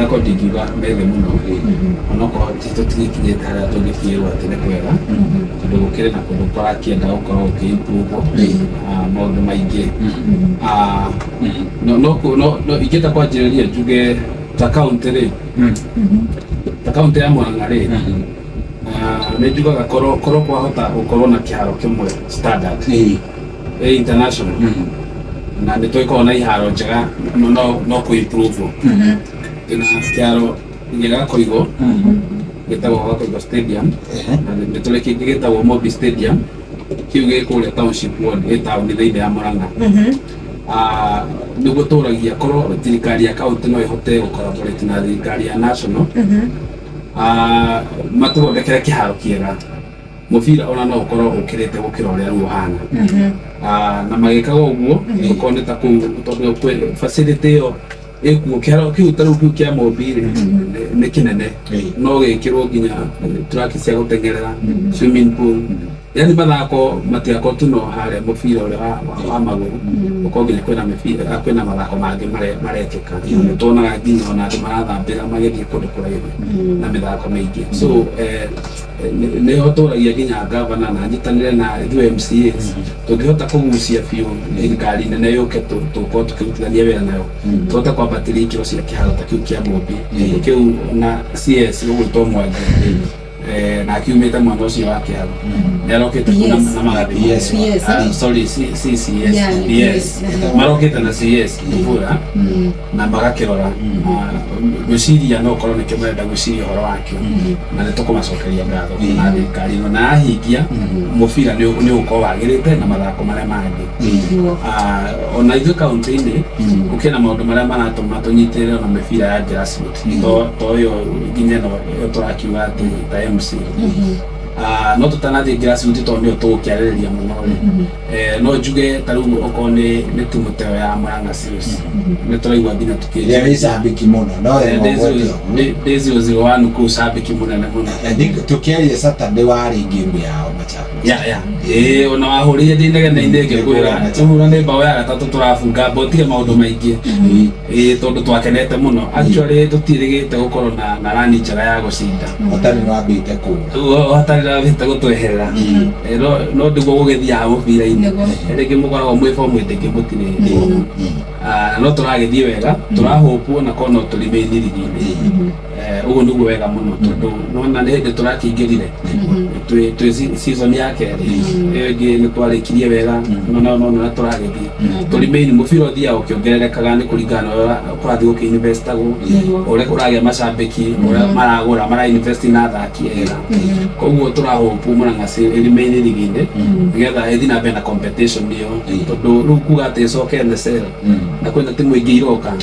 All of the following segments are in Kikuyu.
Mathako ndingiuga methĩ mũno, onokorwo ti tũtigĩkinyĩte harĩa tũngĩkiĩrwo atĩ nĩ kwega, tondũ gũkĩrĩ na kũndũ kũrakĩenda gũkorwo gũkĩ-improve maũndũ maingĩ. No no no no ingĩenda kwanjĩrĩria njuge ta kaunti rĩ, ta kaunti ya Murang'a rĩ, nĩ njugaga korwo kwahota gũkorwo na kĩharo kĩmwe standard ĩ international, na nĩ tũgĩkorwo na iharo njega, no kũ improve. Twĩna kĩharo gĩa Gakoigo gĩtagwo Gakoigo Stadium, na nĩ tũrĩ kĩngĩ gĩtagwo Mobi Stadium, kĩu gĩ kũrĩa Township Ward, ĩ taũni thĩinĩ ya Murang'a. Nĩguo tũragia korwo thirikari ya kaunti no ĩhote gũ collaborate na thirikari ya national, matũthondekere kĩharo kĩega, mũbira ona no ũkorwo ũkĩrĩte gũkĩra ũrĩa rĩu ũhana. Na magĩkaga ũguo, okorwo nĩ ta kũu, tondũ kwĩ facility ĩyo ĩkuo, kĩharo kĩu ta rĩu kĩu kĩa Mobi rĩ, nĩ kĩnene, no gĩkĩrwo nginya track cia gũteng'erera, swimming pool, yani mathako matigakorwo tu no harĩa mũbira ũrĩa wa magũrũ, ũkorwo nginya kwĩna mĩbira, kwĩna mathako mangĩ marekĩka. Nĩ tuonaga nginya ona andũ marathambĩra magĩthiĩ kũndũ kũraihu na mĩthako mĩingĩ. So nĩho tũragia nginya gavana na nyitanĩre na ithuĩ MCAs, tũngĩhota kũgucia biũ thirikari nene yũke, tũkorwo tũkĩrutithania wĩra nayo, tũhote kwambatĩria ikĩro cia kĩharo ta kĩu kĩa Mobi kĩu, na CS ũgwĩtwo Mwangi, na akiumĩte mwena ũcio wa Kĩharu, nĩ arokĩte kũ na magathi. PS. PS. Sorry, CCS. Yeah, PS. PS. Marokĩte na CS Mvura na magakĩrora. Ngwĩciria no ũkorwo nĩkĩo marenda gwĩciria ũhoro wakĩo, na nĩ tũkũmacokeria ngatho na thirikari ĩno, na yahingia mũbira nĩ ũgũkorwo wagĩrĩte na mathako marĩa mangĩ. Ona ithuĩ kaunti-inĩ gũkĩrĩ na maũndũ marĩa maratũma tũnyitĩrĩre ona mĩbira ya grassroots, to ĩyo nginya ĩno ĩyo tũrakiuga atĩ ta MC. No tũtanathiĩ grassroots, tondũ nĩyo tũgũkĩarĩrĩria mũno rĩ, no njuge ta rĩu okorwo nĩ timu ta ĩyo ya Murang'a Seals, nĩ tũraigua nginya tukĩ Ĩrĩa wĩ cambĩki mũno no ĩmwe ndĩ 001 kũu, cambĩki mũnene mũno. Tũkĩaria Saturday warĩ game yao Machakos. Ya, ĩĩ, ona wahũrire ndĩ inegene-inĩ ngĩkwĩra tũhũra nĩ mbaũ ya gatatũ tũrabunga mbotige maũndũ maingĩ, ĩĩ, tondũ twakenete mũno. Actually tũtiĩrĩgĩte gũkorwo na rani njega ya gũcinda. Hotani wambĩte kũra. Rĩu hatarĩ rabĩte gũtweherera. No ndiguo gũgĩthiaga mũbira-inĩ. Rĩngĩ mũkoragwo mwĩ form ĩndĩ mũtirĩ form. No tũragĩthiĩ wega, tũrahũpwo na korwo no tũremain rigi-inĩ. Ũguo nĩguo wega mũno, tondũ nona nĩ hĩndĩ tũrakĩingĩrire twĩ season ya kerĩ, ĩyo ĩngĩ nĩ twarĩkirie wega, no no tũragĩthiĩ tũremain. Mũbira ũthiaga ũkĩongererekaga nĩ kũringana na ũrĩa kũrathiĩ gũkĩ-investagwo, ũrĩa kũragĩa macambĩki, ũrĩa maragũra, mara invest na athaki ega. Koguo tũrahũpu Murang'a ĩremain rigi-inĩ nĩgetha ĩthiĩ na mbere na competition ĩyo, tondũ rĩu kuga atĩ ĩcoke NSL na kwĩna timu ingĩ iroka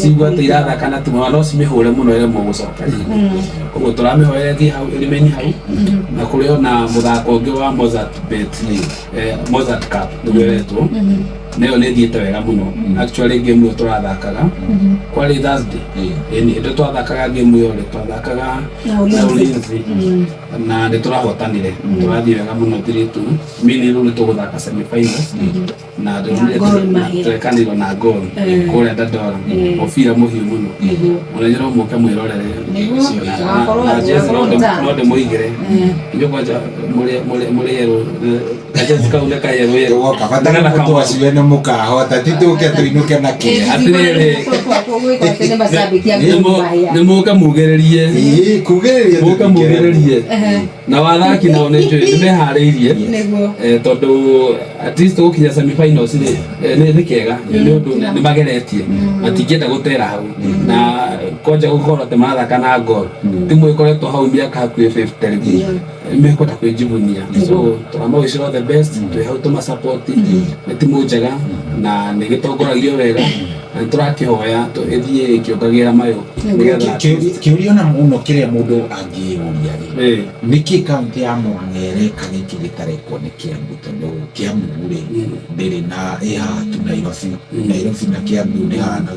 cigua atĩ irathaka na timu no cimĩhũre mũno ĩremwo gũcoka rĩngĩ. Koguo tũramĩhoera ĩthiĩ hau, ĩremain hau. Na kũrĩ ona mũthako ũngĩ wa Mozzart Bet, Mozzart Cup nĩguo ĩretwo, nayo nĩ ĩthiĩte wega mũno. Actually game ĩyo tũrathakaga kwarĩ Thursday, ĩni hĩndĩ twathakaga game ĩyo rĩ, twathakaga Na Ulinzi. Na Ulinzi, na nĩ tũrahotanire, tũrathiĩ wega mũno 3-2, meaning rĩu nĩ tũgũthaka semi-finals na Na Gor Mahia. twekanĩirwo na Gor kũrĩa Dandora, mũbira mũhiũ mũno. Ona inyuĩ no mũke mwĩrorere. Tũgakorwo Na jezi tũgakorwo nja. No ndĩmũigĩre inyuĩ kwanja mũrĩ yerũ, kajezi kau nĩ kayerũ yerũ. Tũgoka bata nĩ mũtũ aciwe nĩ mũkahota, ti tũke tũinũke na kĩeha. Atĩrĩrĩ. Gwĩko atĩ nĩ macambĩki a Gor Mahia. Nĩ mũke mugĩrĩrie. Ĩĩ, kugĩrĩria. Mũke mugĩrĩrie, na wathaki nao nĩ njũĩ nĩ meharĩirie. Tondũ at least gũkinya semi-finals rĩ, nĩ kega, nĩ ũndũ nĩ mageretie, matingĩenda gũtera hau, na kwanja gũkorwo atĩ marathaka na Gor, timu ĩkoretwo hau mĩaka hakuhĩ 50 rĩu, mekwenda kwĩjivunia. So tũramawish all the best, twĩ hau tũmasupport. Nĩ timu njega na nĩ gĩtongoragio wega, na nĩ tũrakĩhoya ĩthiĩ ĩkĩongagĩrĩra mayũ nĩgetha Kĩũria ona mũno kĩrĩa mũndũ angĩyũria rĩ, nĩkĩ kaunti ya Murang'a ĩreka gĩkĩ gĩtarekwo nĩ Kiambu? Tondũ Kiambu rĩ, ndĩrĩ na ĩ haha tu Nairobi. Nairobi na Kiambu nĩ hahana.